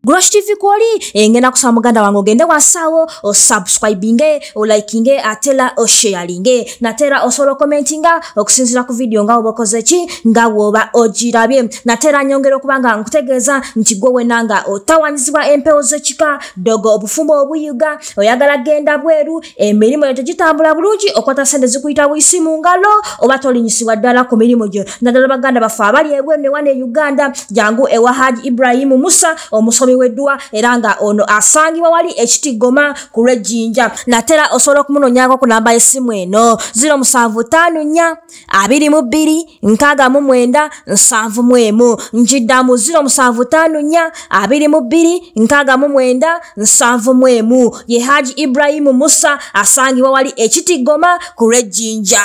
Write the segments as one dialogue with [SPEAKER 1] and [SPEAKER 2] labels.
[SPEAKER 1] Grosh TV kwoli engenda kusaba muganda wange ogende wasaawo osubscribinge, olikinge, atela osharinge, natera osobola commentinga okusinziira ku video nga oba okoze ki, nga bw'oba ogirabye. Natera nyongera okuba nga nkutegeeza nti gwe wenna nga otawanyizibwa empewo z'ekika, ddogo, obufumbo obuyuga, oyagala genda bweru, emirimu gyo tegitambula bulungi, okwata ssente zikuyita buyisi mu ngalo, oba tolinyisibwa ddala ku mirimu gyo, naddala baganda baffe abali ebweru ne wano e Uganda, jangu ewa Haji Ibrahim Musa omusomi w'edduwa, era nga ono asangibwa wali ekitigoma ku lw'ejjinja. Natera osobola okumunoonyaako ku namba y'essimu eno 0754 22 69 71. Njiddamu 0754 22 69 71. Ye Haji Ibrahim Musa asangibwa wali ekitigoma ku lw'ejjinja.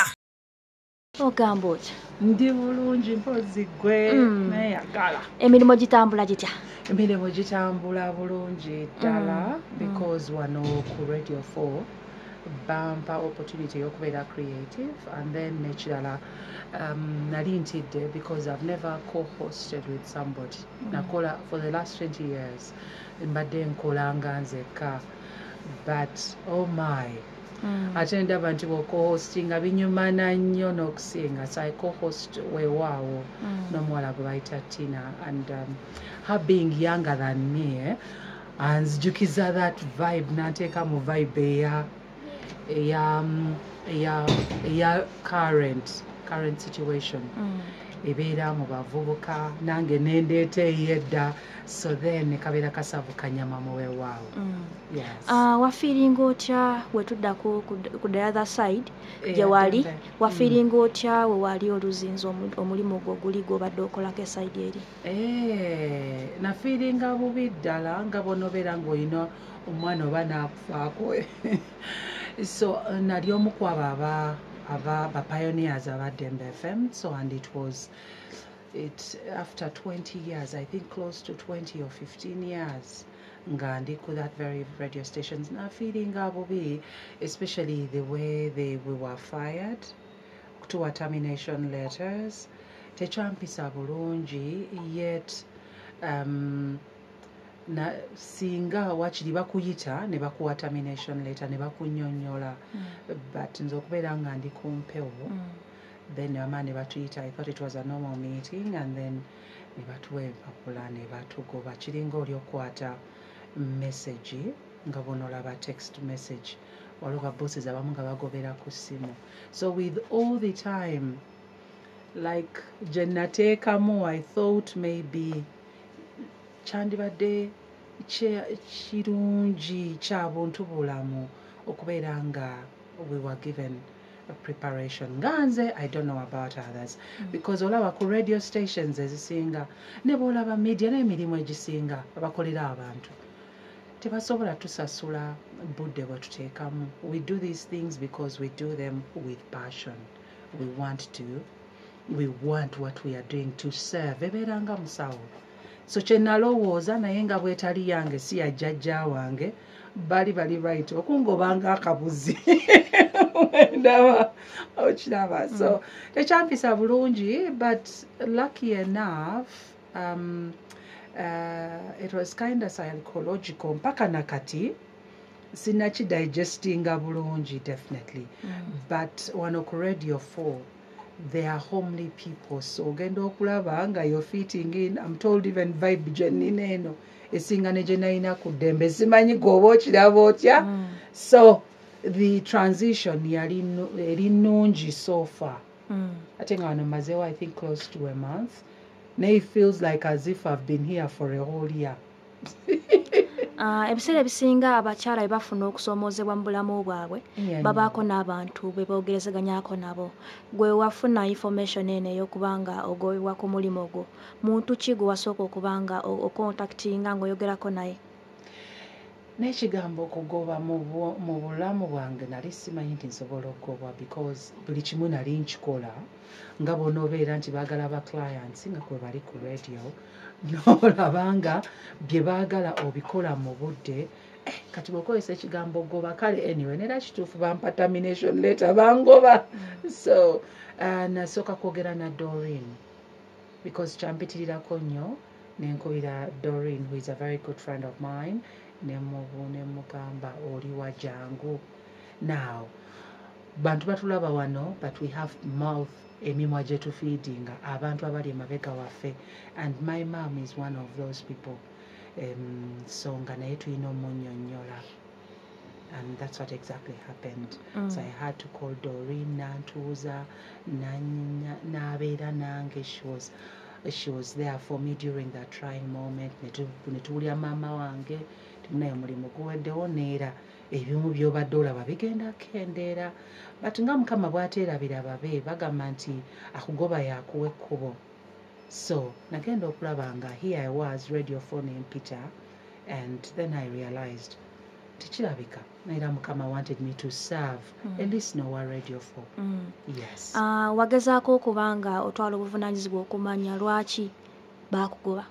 [SPEAKER 1] Ogamba otya?
[SPEAKER 2] Ndi bulungi, mpozi gwe? Neyagala.
[SPEAKER 1] Emirimu gitambula gitya?
[SPEAKER 2] Emirimu gitambula bulungi ddala because wano ku Radio 4 bampa opportunity y'okubeera creative, and then nekirala nali ntidde because I've never co-hosted with somebody. Nakola for the last 20 years, mbadde nkola nga nzekka, but oh my, ate ndaba nti bw'oco-hostinga binyumana nnyo n'okusinga. So I co-host weewaawo n'omuwala gwe bayita Tina, and her being younger than me, anzijukiza that vibe, nanteeka mu vibe eya current situation ebeera mu bavubuka, nange nendeeta ey'edda, so then kabeera kasavu kanyama muweewaawo. Yes.
[SPEAKER 1] Wafeelinga otya wetudda ku the other side gye wali? Wafeelinga otya we wali oluzinza omulimu gwo guli gwobadde okolako e side eri?
[SPEAKER 2] Nafeelinga bubi ddala, nga bonobeera ng'olina omwana oba naakufaako. So nali omu ku abo aba ba pioneers aba Dembe FM. So and it was it after 20 years, I think close to 20 or 15 years nga ndi ku that very radio stations. Nafeelinga bubi, especially the way we were fired, kutuwa termination letters, tekyampisa bulungi. Yet na singa wakiri bakuyita ne bakuwa termination letter ne bakunnyonnyola, but nze okubeera nga ndi ku mpewo, then bamala ne batuyita, I thought it was a normal meeting, and then ne batuwa empapula ne batugoba. Kiringa oli okwata message nga bonolaba text message, waliwo ba bosses abamu nga bagobera ku ssimu. So with all the time like gye nateekamu, I thought maybe kyandibadde kirungi kya buntu bulamu okubeera nga we were given a preparation. Nga nze, I don't know about others, because olaba ku radio stations ezisinga ne bwolaba media n'emirimu egisinga abakolera abantu tebasobola tusasula budde bwe tuteekamu. We do these things because we do them with passion. We want what we are doing to serve. Ebeera nga musawo. So kye nalowooza, naye nga bwetali yange, si ya jjajja wange, bali bali right okungobanga akabuzi, ndaba okiraba. So tekyampisa bulungi, but lucky enough it was kind of psychological. Mpaka nakati sinakidigestinga bulungi, definitely. But wano ku Radio 4 they are homely people, so ogenda okulaba nga you're fitting in. I'm told even vibe gye nnina eno esinga ne gye nalina ku Ddembe. Simanyi gweoba okiraba otya. So the transition yali eri nnungi so far. Ate nga wano mazeewo I think close to a month, naye it feels like as if I've been here for a whole year.
[SPEAKER 1] Ebiseera ebisinga abakyala bwe bafuna okusoomoozebwa mu bulamu bwabwe, babaako n'abantu be boogerezeganyako nabo. Gwe wafuna information eno ey'okuba nga ogobebwa ku mulimu gwo, muntu ki gwe wasooka okuba nga ocontactinga ng'oyogerako naye?
[SPEAKER 2] N'ekigambo okugoba mu bulamu bwange nali simanyi nti nsobola okugobwa, because buli kimu nali nkikola nga bw'onoobeera nti baagala ba clients nga kwe bali ku radio, n'olaba nga bye baagala obikola mu budde. Kati bw'okozesa ekigambo goba, kale anyway, neera kituufu, bampa termination letter, bangoba. So nasooka kwogera na Doreen because kyampitirirako nnyo. Nenkubira Doreen, who is a very good friend of mine, nemugamba, "Oliwa? Jangu." Now bantu batulaba wano, but we have mouth, emimwa gye tufeedinga abantu abali emabega waffe, and my mom is one of those people. So nga naye tulina omunnyonnyola, and that's what exactly happened. So I had to call Doreen, nantuuza, n'abeera nange. She was there for me during that trying moment. Ne tuwulira maama wange timunaye omulimu guweddewo, neera ebimu by'obadde olaba bigenda kukendeera. But nga Mukama bw'ateerabira babe, bagamba nti akugoba yakuwa ekkubo. So nagenda okulaba nga here I was, Radio 4 nempita, and then I realized tekirabika era Mukama wanted me to serve a listener wa Radio 4. Yes.
[SPEAKER 1] Ah, wagezaako okuba nga otwala obuvunaanyizibwa okumanya lwaki baakugoba,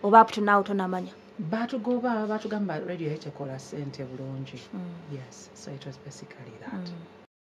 [SPEAKER 1] oba up to now tonamanya?
[SPEAKER 2] Batugoba, batugamba radio yetekola sente bulungi. Yes, so it was basically that.